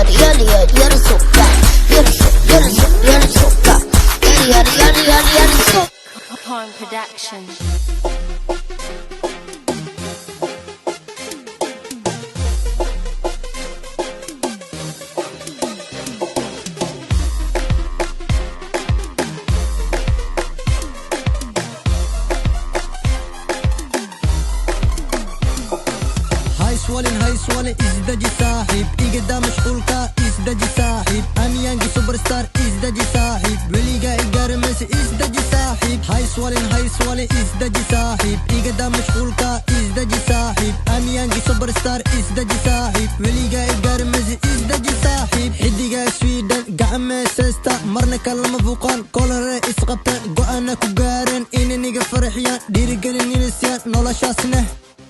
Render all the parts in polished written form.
Yada yada yada yada so fat. Yada so yada so yada so fat. Yada yada yada yada yada so. Prime Production. Hayswalin, hayswalin, isdaji saaxiib, igadaa mashquulka, isdaji saaxiib. I'm young superstar, isdaji saaxiib, weligaa igaaramaysa, isdaji saaxiib. Hayswalin, hayswalin, isdaji saaxiib, igadaa mashquulka, isdaji saaxiib. I'm young superstar, isdaji saaxiib, weligaa igaaramaysa, isdaji saaxiib. Xidiga Sweden gacmeeseysta, marna kalama fuuqaan, kolare isqabteen, go'aana ku gaareen inaniga farxiyaan, dhiirigelin inasiyaan noloshaasne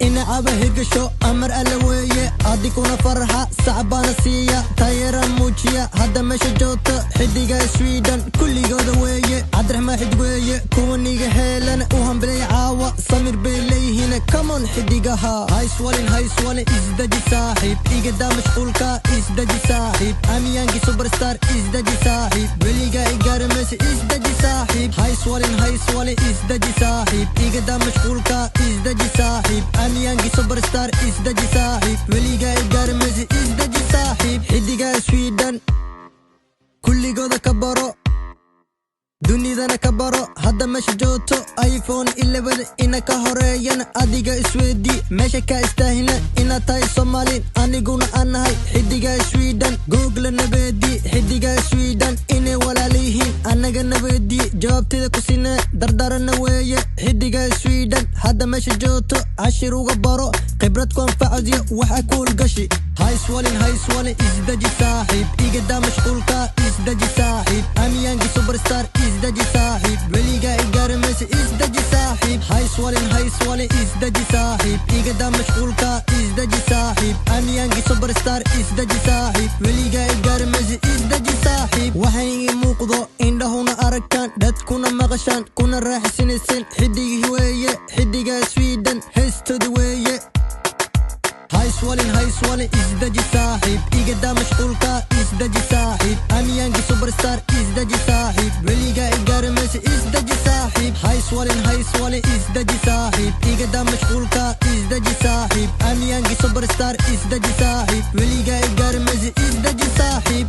inacaba hirgasho, amar alla weeye, adiguna farxa sacbaana siiya, taageera muujiya. Hadda meesha joogta xidiga Sweden kulligooda weeye, Cabdiraxmaan xid weeye, kuwaniga heelana u hambalay caawa, samir bay leeyihiin. Come on xidigaha, hayswalin, hayswalin, isdaji saaxiib, igadaa mashquulka, isdaji saaxiib. I'm young superstar, isdaji saaxiib, weligaa igaaramaysa, isdaji saaxiib. Hayswalin, hayswalin, isdaji saaxiib, igadaa mashquulka, isdaji saaxiib. I'm young superstar, isdaji saaxiib, weligaa igaaramaysa, isdaji saaxiib. Xidiga Sweden kulligooda ka baro, dunidana ka baro. Hadda meesha joogto iPhone 11 ina ka horeeyana, adiga isweydii meesha ka istaahilna inaad tahay Soomaalin, aniguna aan nahay xidiga Sweden. Google nabeedii xidiga Sweden inay walaaliyihiin, annaga nabeedii jawaabteeda ku sinee, dardarana weeye. Xidiga Sweden hadda meesha joogto cashir uga baro, khibrad ku anfacadiyo waxa ku hulgashi. Hayswalin, hayswalin, isdaji saaxiib, igadaa mashquulka, isdaji saaxiib. I'm young superstar, isdaji saaxiib, weligaa igaaramaysa, isdaji saaxiib. Hayswalin, hayswalin, isdaji saaxiib, igadaa mashquulka, isdaji saaxiib. I'm young superstar, isdaji saaxiib, weligaa igaaramaysa, isdaji saaxiib. Waxay ii muuqdo, indhahuna aragtaan, dadkuna maqashaan, kuna raaxaysanaysan, xidigii weeye, xidiga Sweden heestooda weeye. Hayswalin, hayswalin, isdaji saaxiib, igadaa mashquulka, isdaji saaxiib. I'm young superstar, isdaji saaxiib, weligaa igaaramaysa, isdaji saaxiib. Hayswalin, hayswalin, isdaji saaxiib, igadaa mashquulka, isdaji saaxiib. I'm young superstar, isdaji saaxiib, weligaa igaaramaysa, isdaji saaxiib.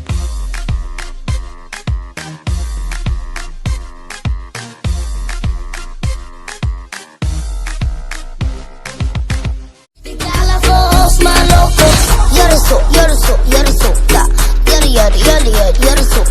Det kallar för oss man loco. Gör det så, gör det så, gör det så. Ja. Gör det, gör det, gör det, gör det, gör det så.